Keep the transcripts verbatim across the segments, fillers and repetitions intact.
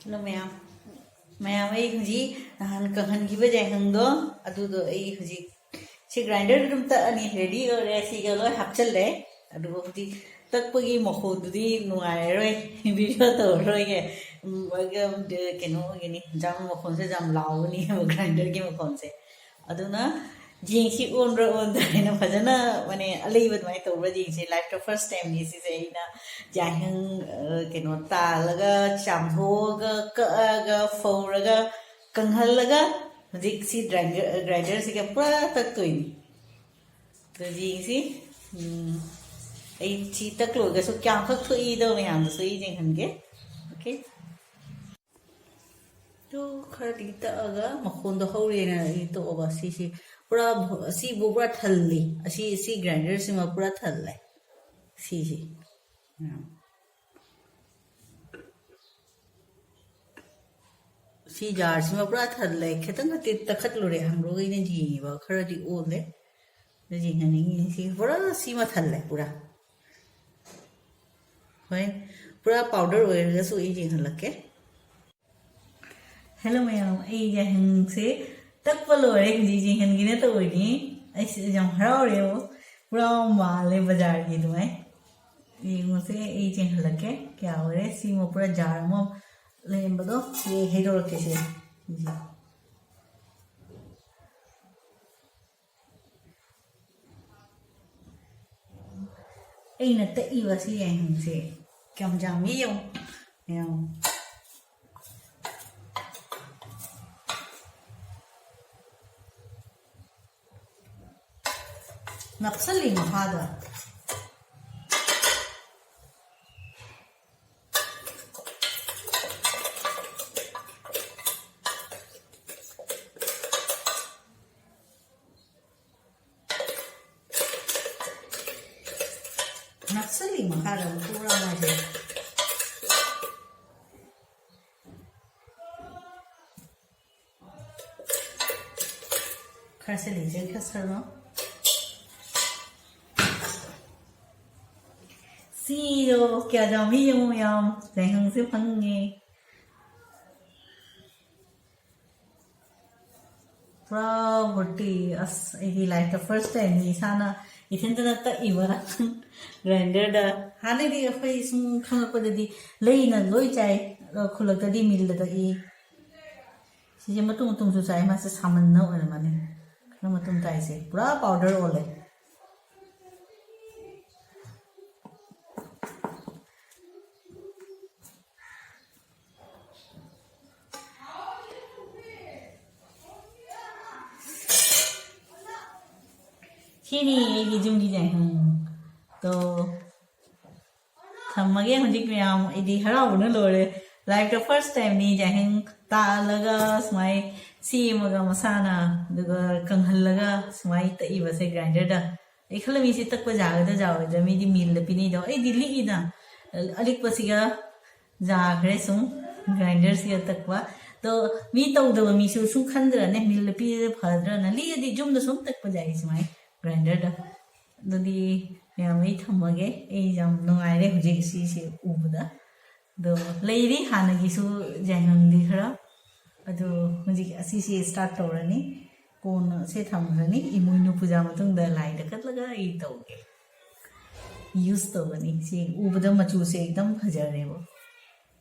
Hello ꯃꯌꯥꯝ꯫ ꯃꯌꯥꯝ, ꯑꯩ ꯍꯧꯖꯤꯛ ꯅꯍꯥꯟ ꯀꯪꯍꯟꯈꯤꯕ ꯌꯥꯏꯉꯪꯗꯣ, ꯑꯗꯨꯗꯣ ꯑꯩ ꯍꯧꯖꯤꯛ ꯁꯤ ꯒ꯭ꯔꯥꯏꯟꯗꯔꯗ ꯑꯗꯨꯝ ꯇꯛꯑꯅꯤ, ꯔꯦꯗꯤ ꯑꯣꯏꯔꯦ꯫ ꯁꯤꯒ ꯂꯣꯏ ꯍꯥꯞꯆꯜꯂꯦ꯫ ꯑꯗꯨꯒ ꯍꯧꯖꯤꯛ ꯇꯛꯄꯒꯤ ꯃꯈꯣꯟꯗꯨꯗꯤ ꯅꯨꯡꯉꯥꯏꯔꯔꯣꯏ, ꯚꯤꯗꯤꯑꯣ ꯇꯧꯔꯔꯣꯏꯒꯦ꯫ ꯎꯝ, ꯑꯗꯨꯒ, ꯀꯩꯅꯣ ꯑꯣꯏꯒꯅꯤ, ꯌꯥꯝ ꯃꯈꯣꯟꯁꯦ ꯌꯥꯝ ꯂꯥꯎꯒꯅꯤ ꯒ꯭ꯔꯥꯏꯟꯗꯔꯒꯤ ꯃꯈꯣꯟꯁꯦ꯫ ꯑꯗꯨꯅ ꯌꯦꯡꯁꯤ ꯑꯣꯟꯕ꯭ꯔꯥ ꯑꯣꯟꯗ꯭ꯔꯥ ꯍꯥꯏꯅ ꯐꯖꯅ, ꯃꯥꯅꯦ, ꯑꯂꯩꯕ ꯑꯗꯨꯃꯥꯏꯅ ꯇꯧꯕ꯭ꯔꯥ ꯌꯦꯡꯁꯤ꯫ ꯂꯥꯏꯐꯇ ꯐꯥꯔꯁ ꯇꯥꯏꯝꯅꯤ ꯁꯤꯁꯦ ꯑꯩꯅ ꯌꯥꯏꯉꯪ, ꯑ, ꯀꯩꯅꯣ ꯇꯥꯜꯂꯒ, ꯆꯥꯝꯊꯣꯛꯑꯒ, ꯀꯛꯑꯒ, ꯐꯧꯔꯒ, ꯀꯪꯍꯜꯂꯒ ꯍꯧꯖꯤꯛ ꯁꯤ ꯒ꯭ꯔꯥꯏꯟꯗꯔ, ꯒ꯭ꯔꯥꯏꯟꯗꯔꯁꯤꯒ ꯄꯨꯔꯥ ꯇꯛꯇꯣꯏꯅꯤ꯫ ꯑꯗꯨ ꯌꯦꯡꯁꯤ꯫ ꯎꯝ, ꯑꯩ ꯁꯤ ꯇꯛ ꯂꯣꯏꯔꯒꯁꯨ ꯀꯌꯥꯝꯈꯛ ꯊꯣꯛꯏꯗꯣ ꯃꯌꯥꯝꯗꯁꯨ ꯑꯩ ꯌꯦꯡꯍꯟꯒꯦ꯫ ꯑꯣꯀꯦ꯫ ꯑꯗꯨ ꯈꯔꯗꯤ ꯇꯛꯑꯒ ꯃꯈꯣꯟꯗꯣ ꯍꯧꯔꯦꯅ ꯑꯩ ꯇꯣꯛꯑꯕ꯫ ꯁꯤꯁꯤ ꯄꯨꯔꯥ, ꯁꯤꯕꯨ ꯄꯨꯔꯥ ꯊꯜꯂꯤ꯫ ꯑꯁꯤ, ꯁꯤ ꯒ꯭ꯔꯥꯏꯟꯗꯔꯁꯤꯃ ꯄꯨꯔꯥ ꯊꯜꯂꯦ꯫ ꯁꯤꯁꯤ꯫ ꯎꯝ꯫ ꯁꯤ ꯖꯥꯔꯁꯤꯃ ꯄꯨꯔꯥ ꯊꯜꯂꯦ꯫ ꯈꯤꯇꯪ ꯈꯛꯇꯤ ꯇꯛꯈꯠꯂꯨꯔꯦ, ꯍꯪꯗꯣꯛꯑꯒ ꯑꯩꯅ ꯌꯦꯡꯉꯤꯕ꯫ ꯈꯔꯗꯤ ꯑꯣꯜꯂꯦ꯫ ꯑꯗꯨ ꯌꯦꯡꯍꯟꯅꯤꯡꯉꯤ꯫ ꯁꯤ ꯄꯨꯔꯥ ꯁꯤꯃ ꯊꯜꯂꯦ ꯄꯨꯔꯥ꯫ ꯍꯣꯏ, ꯄꯨꯔꯥ ꯄꯥꯎꯗꯔ ꯑꯣꯏꯔꯒꯁꯨ ꯑꯩ ꯌꯦꯡꯍꯜꯂꯛꯀꯦ꯫ ꯍꯦꯜꯂꯣ ꯃꯌꯥꯝ, ꯑꯩ ꯌꯥꯏꯉꯪꯁꯦ ꯇꯛꯄ ꯂꯣꯏꯔꯦ꯫ ꯍꯧꯖꯤꯛ ꯌꯦꯡꯍꯟꯒꯦꯅ ꯇꯧꯔꯤꯅꯤ꯫ ꯑꯩꯁꯦ ꯌꯥꯝ ꯍꯔꯥꯎꯔꯦꯕ, ꯄꯨꯔꯥ ꯃꯥꯜꯂꯦ ꯕꯖꯥꯔꯒꯤ ꯑꯗꯨꯃꯥꯏ꯫ ꯌꯦꯡꯉꯨꯁꯦ, ꯑꯩ ꯌꯦꯡꯍꯜꯂꯛꯀꯦ ꯀꯌꯥ ꯑꯣꯏꯔꯦ꯫ ꯁꯤꯃ ꯄꯨꯔꯥ ꯖꯥꯔ ꯑꯃ ꯂꯩꯔꯝꯕꯗꯣ, ꯁꯤ ꯍꯩꯗꯣꯔꯛꯀꯦ ꯁꯦ꯫ ꯁꯤꯁꯦ꯫ ꯑꯩꯅ ꯇꯛꯏꯕ ꯁꯤ ꯌꯥꯏꯉꯪꯁꯦ ꯀꯌꯥꯝ ꯌꯥꯝꯃꯤ ꯌꯦꯡꯉꯨ꯫ ꯌꯦꯡꯉꯨ꯫ ꯅꯞꯁꯜꯂꯤ ꯃꯈꯥꯗ꯫ ꯅꯞꯁꯜꯂꯤ ꯃꯈꯥꯗ ꯑꯃꯨꯛ ꯄꯨꯔꯥ ꯃꯥꯁꯦ꯫ ꯈꯔ ꯁꯤꯜꯂꯤꯁꯦ ꯈꯔ ꯁꯤꯜꯂꯣ꯫ ꯁꯤꯗꯣ ꯀꯌꯥ ꯌꯥꯝꯃꯤ ꯌꯦꯡꯉꯨ, ꯌꯥꯝ ꯌꯥꯏꯉꯪꯁꯦ ꯐꯪꯉꯦ꯫ ꯄꯨꯔꯥ ꯍꯨꯔꯇꯤ꯫ ꯑꯁ, ꯑꯩꯗꯤ ꯂꯥꯏꯐꯇ ꯐꯥꯔꯁ ꯇꯥꯏꯝꯅꯤ ꯏꯁꯥꯅ ꯏꯊꯟꯇꯅ ꯇꯛꯏꯕ ꯒ꯭ꯔꯥꯏꯟꯗꯔꯗ꯫ ꯍꯥꯟꯅꯗꯤ ꯑꯩꯈꯣꯏ ꯁꯨꯝ ꯈꯪꯉꯛꯄꯗꯗꯤ ꯂꯩꯅ ꯂꯣꯏ ꯆꯥꯏ, ꯑꯗꯣ ꯈꯨꯜꯂꯛꯇꯗꯤ ꯃꯤꯜꯗ ꯇꯛꯏ꯫ ꯁꯤꯁꯦ ꯃꯇꯨꯝ ꯃꯇꯨꯝꯁꯨ ꯆꯥꯏ, ꯃꯥꯁꯦ ꯁꯥꯃꯟꯅ ꯑꯣꯏꯔꯝꯃꯅꯤ꯫ ꯈꯔ ꯃꯇꯨꯝ ꯇꯥꯏꯁꯦ ꯄꯨꯔꯥ ꯄꯥꯎꯗꯔ ꯑꯣꯜꯂꯦ꯫ ꯁꯤꯅꯤ ꯑꯩꯒꯤ ꯌꯨꯝꯒꯤ ꯌꯥꯏꯉꯪ꯫ ꯇꯣ, ꯊꯝꯃꯒꯦ ꯍꯧꯖꯤꯛ ꯃꯌꯥꯝ꯫ ꯑꯩꯗꯤ ꯍꯔꯥꯎꯕꯅ ꯂꯣꯏꯔꯦ꯫ ꯂꯥꯏꯐꯇ ꯐꯥꯔꯁ ꯇꯥꯏꯝꯅꯤ ꯌꯥꯏꯉꯪ ꯇꯥꯜꯂꯒ ꯁꯨꯃꯥꯏ ꯁꯦꯝꯃꯒ ꯃꯁꯥꯅ, ꯑꯗꯨꯒ ꯀꯪꯍꯜꯂꯒ ꯁꯨꯃꯥꯏ ꯇꯛꯏꯕꯁꯦ ꯒ꯭ꯔꯥꯏꯟꯗꯔꯗ꯫ ꯑꯩ ꯈꯜꯂꯝꯃꯤ ꯁꯤ ꯇꯛꯄ ꯌꯥꯒꯗ꯭ꯔꯥ ꯌꯥꯔꯣꯏꯗ꯭ꯔꯥ, ꯃꯤꯗꯤ ꯃꯤꯜꯗ ꯄꯤꯅꯩꯗꯣ, ꯑꯩꯗꯤ ꯂꯤꯛꯏꯗ꯫ ꯑꯂꯤꯛꯄꯁꯤꯒ ꯌꯥꯈ꯭ꯔꯦ ꯁꯨꯝ ꯒ꯭ꯔꯥꯏꯟꯗꯔꯁꯤꯒ ꯇꯛꯄ꯫ ꯑꯗꯣ ꯃꯤ ꯇꯧꯗꯕ ꯃꯤꯁꯨ ꯁꯨꯝ ꯈꯟꯗ꯭ꯔꯅꯦ, ꯃꯤꯜꯗ ꯄꯤꯔꯗꯤ ꯐꯗ꯭ꯔꯅ꯫ ꯂꯤꯛꯑꯗꯤ ꯌꯨꯝꯗ ꯁꯨꯝ ꯇꯛꯄ ꯌꯥꯏ ꯁꯨꯃꯥꯏꯅ ꯒ꯭ꯔꯥꯏꯟꯗꯔꯗ꯫ ꯑꯗꯨꯗꯤ ꯃꯌꯥꯝ ꯑꯩ ꯊꯝꯃꯒꯦ꯫ ꯑꯩ ꯌꯥꯝ ꯅꯨꯡꯉꯥꯏꯔꯦ ꯍꯧꯖꯤꯛ ꯁꯤꯁꯦ ꯎꯕꯗ꯫ ꯑꯗꯣ ꯂꯩꯔꯤ ꯍꯥꯟꯅꯒꯤꯁꯨ ꯌꯥꯏꯉꯪꯗꯤ ꯈꯔ꯫ ꯑꯗꯣ ꯍꯧꯖꯤꯛ ꯑꯁꯤꯁꯦ ꯁ꯭ꯇꯥꯔꯠ ꯇꯧꯔꯅꯤ꯫ ꯀꯣꯟꯅ ꯁꯦ ꯊꯝꯈ꯭ꯔꯅꯤ꯫ ꯏꯃꯣꯏꯅꯨ ꯄꯨꯖꯥ ꯃꯇꯨꯡꯗ ꯂꯥꯏꯗ ꯀꯠꯂꯒ ꯑꯩ ꯇꯧꯒꯦ꯫ ꯌꯨꯁ ꯇꯧꯒꯅꯤ꯫ ꯁꯤ ꯎꯕꯗ ꯃꯆꯨꯁꯦ ꯑꯦꯛꯗꯝ ꯐꯖꯔꯦꯕ꯫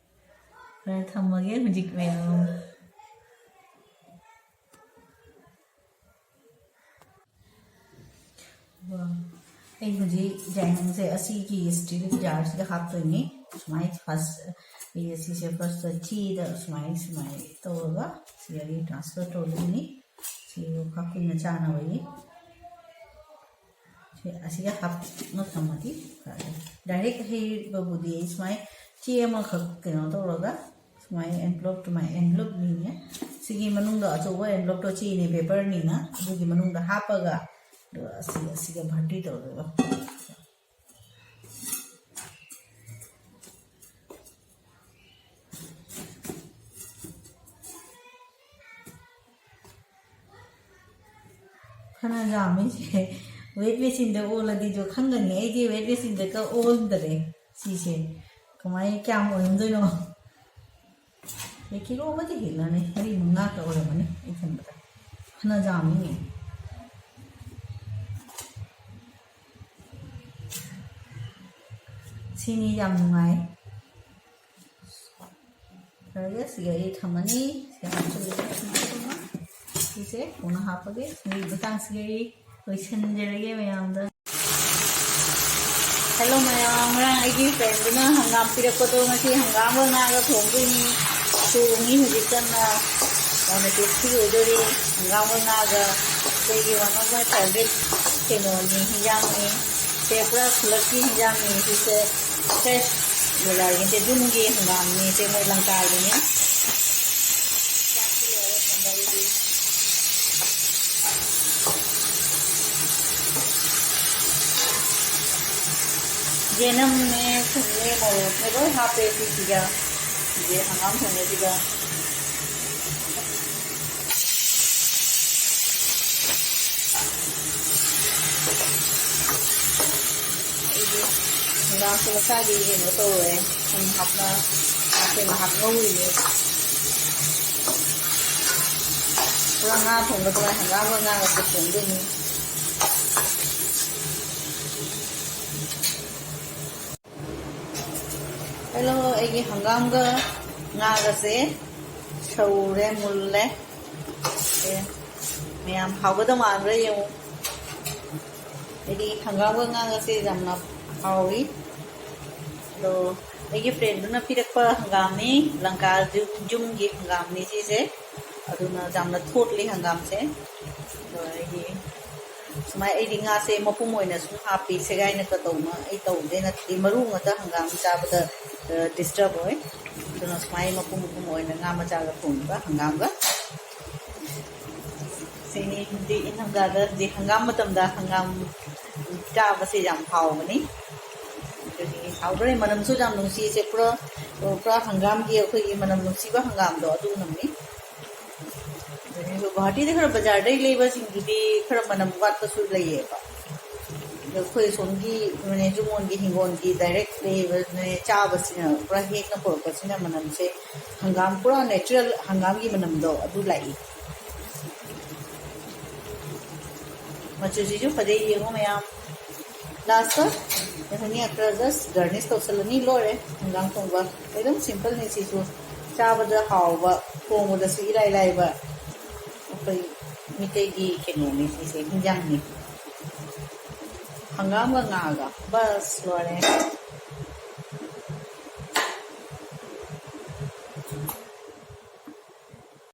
ꯐꯔꯦ, ꯊꯝꯃꯒꯦ ꯍꯧꯖꯤꯛ ꯃꯌꯥꯝ꯫ ꯋꯥ, ꯑꯩ ꯍꯧꯖꯤꯛ ꯌꯥꯏꯉꯪꯁꯦ ꯑꯁꯤꯒꯤ ꯁ꯭ꯇꯤꯜ ꯖꯥꯔꯁꯤꯗ ꯍꯥꯞꯇꯣꯏꯅꯤ꯫ ꯁꯨꯃꯥꯏ ꯐꯥꯔꯁ, ꯑꯩ ꯑꯁꯤꯁꯦ ꯐꯥꯔꯁꯇ ꯆꯦꯗ ꯁꯨꯃꯥꯏ, ꯁꯨꯃꯥꯏ ꯇꯧꯔꯒ ꯁꯤꯗꯒꯤ ꯇ꯭ꯔꯥꯟꯁꯐꯔ ꯇꯧꯗꯣꯏꯅꯤ꯫ ꯁꯤ ꯌꯣꯡꯈꯥꯛ ꯀꯨꯏꯅ ꯆꯥꯅꯕꯒꯤ꯫ ꯁꯤ ꯑꯁꯤꯒ ꯍꯥꯞꯅ ꯊꯝꯃꯗꯤ ꯐꯔꯦ꯫ ꯗꯥꯏꯔꯦꯛ ꯍꯩꯕꯕꯨꯗꯤ ꯑꯩ ꯁꯨꯃꯥꯏ ꯆꯦ ꯑꯃꯈꯛ ꯀꯩꯅꯣ ꯇꯧꯔꯒ ꯁꯨꯃꯥꯏꯅ ꯑꯦꯟꯚ꯭ꯂꯣꯞ, ꯑꯗꯨꯃꯥꯏꯅ ꯑꯦꯟꯚ꯭ꯂꯣꯞꯅꯤꯅꯦ꯫ ꯁꯤꯒꯤ ꯃꯅꯨꯡꯗ ꯑꯆꯧꯕ ꯑꯦꯟꯚ꯭ꯂꯣꯞꯇꯣ ꯆꯦꯅꯦ, ꯄꯦꯄꯔꯅꯤꯅ, ꯑꯗꯨꯒꯤ ꯃꯅꯨꯡꯗ ꯍꯥꯞꯄꯒ ꯑꯗꯨꯒ ꯑꯁꯤ, ꯑꯁꯤꯒ ꯚꯔꯇꯤ ꯇꯧꯗꯣꯏꯕ꯫ ꯐꯅ ꯌꯥꯝꯃꯤꯁꯦ꯫ ꯋꯦꯠ ꯃꯦꯆꯤꯟꯗ ꯑꯣꯜꯂꯗꯤꯁꯨ ꯈꯪꯒꯅꯤ꯫ ꯑꯩꯗꯤ ꯋꯦꯠ ꯃꯦꯆꯤꯟꯗꯒ ꯑꯣꯟꯗꯔꯦ꯫ ꯁꯤꯁꯦ ꯀꯃꯥꯏ, ꯀꯌꯥꯝ ꯑꯣꯏꯔꯝꯗꯣꯏꯅꯣ? ꯑꯦ, ꯀꯤꯂꯣ ꯑꯃꯗꯤ ꯍꯦꯜꯂꯅꯤ, ꯃꯔꯤ ꯃꯉꯥꯒ ꯑꯣꯏꯔꯝꯃꯅꯤ ꯑꯩ ꯈꯟꯕꯗ꯫ ꯅ ꯌꯥꯝꯃꯤꯅꯦ꯫ ꯁꯤꯅꯤ ꯌꯥꯝ ꯅꯨꯡꯉꯥꯏ꯫ ꯐꯔꯦ, ꯁꯤꯒ ꯑꯩ ꯊꯝꯃꯅꯤ꯫ ꯁꯤꯒ ꯍꯥꯞꯆꯤꯜꯂꯒ ꯁꯤꯁꯦ ꯀꯣꯟꯅ ꯍꯥꯞꯄꯒꯦ꯫ ꯁꯤꯒꯤ ꯃꯇꯥꯡꯁꯤꯒ ꯑꯩ ꯂꯣꯏꯁꯤꯟꯖꯔꯒꯦ ꯃꯌꯥꯝꯗ꯫ ꯍꯦꯜꯂꯣ ꯃꯌꯥꯝ, ꯉꯔꯥꯡ ꯑꯩꯒꯤ ꯐ꯭ꯔꯦꯟꯗꯨꯅ ꯍꯪꯒꯥꯝ ꯄꯤꯔꯛꯄꯗꯣ ꯉꯁꯤ ꯍꯪꯒꯥꯝꯒ ꯉꯥꯒ ꯊꯣꯡꯗꯣꯏꯅꯤ꯫ ꯊꯣꯡꯉꯤ ꯍꯧꯖꯤꯛ ꯀꯟꯅ꯫ ꯌꯥꯝꯅ ꯇꯦꯁꯇꯤ ꯑꯣꯏꯗꯣꯔꯤ ꯍꯪꯒꯥꯝꯒ ꯉꯥꯒ꯫ ꯑꯩꯈꯣꯏꯒꯤ one of my favorite ꯀꯩꯅꯣꯅꯤ, ꯍꯤꯟꯖꯥꯡꯅꯤ꯫ ꯁꯦ ꯄꯨꯔꯥ ꯈꯨꯜꯂꯛꯀꯤ ꯍꯤꯟꯖꯥꯡꯅꯤ ꯁꯤꯁꯦ꯫ ꯐ꯭ꯔꯦꯁ ꯕꯖꯥꯔꯒꯤ ꯅꯠꯇꯦ, ꯌꯨꯝꯒꯤ ꯍꯪꯒꯥꯝꯅꯤ ꯁꯦ, ꯃꯣꯏ ꯂꯪꯀꯥꯒꯤꯅꯤ꯫ ꯆꯥꯛꯁꯤ ꯂꯣꯏꯔꯦ ꯊꯣꯡꯕꯒꯤꯗꯤ꯫ ꯌꯦꯅꯝꯅꯦ, ꯊꯨꯝꯅꯦ, ꯃꯣꯔꯣꯛꯅꯦ ꯂꯣꯏ ꯍꯥꯞꯄꯦ ꯁꯤꯁꯤꯒ꯫ ꯁꯤꯁꯦ ꯍꯪꯒꯥꯝ ꯊꯣꯡꯕꯁꯤꯒ꯫ ꯑꯩꯗꯤ ꯍꯪꯒꯥꯝꯁꯦ ꯃꯁꯥꯒꯤ ꯀꯩꯅꯣ ꯇꯧꯔꯦ꯫ ꯊꯨꯝ ꯍꯥꯞꯅ, ꯍꯥꯞꯄꯦ ꯉꯥꯏꯍꯥꯛ ꯉꯧꯔꯤꯅꯦ꯫ ꯄꯨꯔꯥ ꯉꯥ ꯊꯣꯡꯕ ꯑꯗꯨꯃꯥꯏꯅ ꯍꯪꯒꯥꯝꯒ ꯉꯥꯒꯁꯦ ꯊꯣꯡꯗꯣꯏꯅꯤ꯫ ꯍꯦꯜꯂꯣ, ꯑꯩꯒꯤ ꯍꯪꯒꯥꯝꯒ ꯉꯥꯒꯁꯦ ꯁꯧꯔꯦ, ꯃꯨꯜꯂꯦ꯫ ꯑꯦ, ꯃꯌꯥꯝ ꯍꯥꯎꯒꯗꯕ ꯃꯥꯟꯕ꯭ꯔꯥ ꯌꯦꯡꯉꯨ꯫ ꯑꯩꯗꯤ ꯍꯪꯒꯥꯝꯒ ꯉꯥꯒꯁꯦ ꯌꯥꯝꯅ ꯍꯥꯎꯏ꯫ ꯑꯗꯣ ꯑꯩꯒꯤ ꯐ꯭ꯔꯦꯟꯗꯨꯅ ꯄꯤꯔꯛꯄ ꯍꯪꯒꯥꯝꯅꯤ, ꯂꯪꯀꯥ ꯌꯨꯝꯒꯤ ꯍꯪꯒꯥꯝꯅꯤ ꯁꯤꯁꯦ꯫ ꯑꯗꯨꯅ ꯌꯥꯝꯅ ꯊꯣꯠꯂꯤ ꯍꯪꯒꯥꯝꯁꯦ꯫ ꯑꯗꯣ ꯑꯩꯗꯤ ꯁꯨꯃꯥꯏꯅ, ꯑꯩꯗꯤ ꯉꯥꯁꯦ ꯃꯄꯨꯝ ꯑꯣꯏꯅ ꯁꯨꯝ ꯍꯥꯞꯄꯤ, ꯁꯦꯒꯥꯏꯅꯒ ꯇꯧꯅ ꯑꯩ ꯇꯧꯗꯦ, ꯅꯠꯇ꯭ꯔꯗꯤ ꯃꯔꯨ ꯉꯥꯛꯇ ꯍꯪꯒꯥꯝ ꯆꯥꯕꯗ ꯗꯤꯁꯇꯔꯕ ꯑꯣꯏ꯫ ꯑꯗꯨꯅ ꯁꯨꯃꯥꯏꯅ ꯃꯄꯨꯝ ꯃꯄꯨꯝ ꯑꯣꯏꯅ ꯉꯥ ꯃꯆꯥꯒ ꯊꯣꯡꯉꯤꯕ ꯍꯪꯒꯥꯝꯒ꯫ ꯁꯤꯅꯤ ꯍꯧꯖꯤꯛ ꯏꯪꯊꯝꯊꯥꯗ, ꯍꯧꯖꯤꯛ ꯍꯪꯒꯥꯝ ꯃꯇꯝꯗ ꯍꯪꯒꯥꯝ ꯆꯥꯕꯁꯦ ꯌꯥꯝ ꯍꯥꯎꯕꯅꯤ꯫ ꯑꯗꯨꯗꯤ ꯍꯥꯎꯗꯣꯔꯦ, ꯃꯅꯝꯁꯨ ꯌꯥꯝ ꯅꯨꯡꯁꯤꯁꯦ, ꯄꯨꯔꯥ, ꯄꯨꯔꯥ ꯍꯪꯒꯥꯝꯒꯤ ꯑꯩꯈꯣꯏꯒꯤ ꯃꯅꯝ ꯅꯨꯡꯁꯤꯕ ꯍꯪꯒꯥꯝꯗꯣ ꯑꯗꯨ ꯅꯝꯃꯤ꯫ ꯑꯗꯨꯅꯦ, ꯑꯗꯣ ꯒꯨꯍꯥꯇꯤꯗ ꯈꯔ ꯕꯖꯥꯔꯗꯩ ꯂꯩꯕꯁꯤꯡꯗꯨꯗꯤ ꯈꯔ ꯃꯅꯝ ꯋꯥꯠꯄꯁꯨ ꯂꯩꯌꯦꯕ꯫ ꯑꯗꯣ ꯑꯩꯈꯣꯏ ꯁꯣꯝꯒꯤ ꯃꯅꯦ ꯖꯨꯃꯣꯟꯒꯤ ꯍꯤꯡꯒꯣꯜꯒꯤ ꯗꯥꯏꯔꯦꯛ ꯂꯩꯕꯅꯦ, ꯆꯥꯕꯁꯤꯅ ꯄꯨꯔꯥ ꯍꯦꯛꯅ ꯄꯨꯔꯛꯄꯁꯤꯅ ꯃꯅꯝꯁꯦ ꯍꯪꯒꯥꯝ, ꯄꯨꯔꯥ ꯅꯦꯆꯔꯦꯜ ꯍꯪꯒꯥꯝꯒꯤ ꯃꯅꯝꯗꯣ ꯑꯗꯨ ꯂꯥꯛꯏ꯫ ꯃꯆꯨꯁꯤꯁꯨ ꯐꯖꯩ, ꯌꯦꯡꯉꯣ ꯃꯌꯥꯝ꯫ ꯂꯥꯁꯇ ꯑꯩꯈꯣꯏꯅ ꯈꯔ ꯖꯁ ꯒꯥꯔꯅꯤꯁ ꯇꯧꯁꯜꯂꯅꯤ, ꯂꯣꯏꯔꯦ ꯍꯪꯒꯥꯝ ꯊꯣꯡꯕ꯫ ꯑꯗꯨꯝ ꯁꯤꯝꯄꯜꯅꯤ ꯁꯤꯁꯨ, ꯆꯥꯕꯗ ꯍꯥꯎꯕ, ꯊꯣꯡꯕꯗꯁꯨ ꯏꯔꯥꯏ ꯂꯥꯏꯕ ꯑꯩꯈꯣꯏ ꯃꯤꯇꯩꯒꯤ ꯀꯩꯅꯣꯅꯤ ꯁꯤꯁꯦ, ꯍꯤꯟꯖꯥꯡꯅꯤ꯫ ꯍꯪꯒꯥꯝꯒ ꯉꯥꯒ, ꯕꯁ ꯂꯣꯏꯔꯦ꯫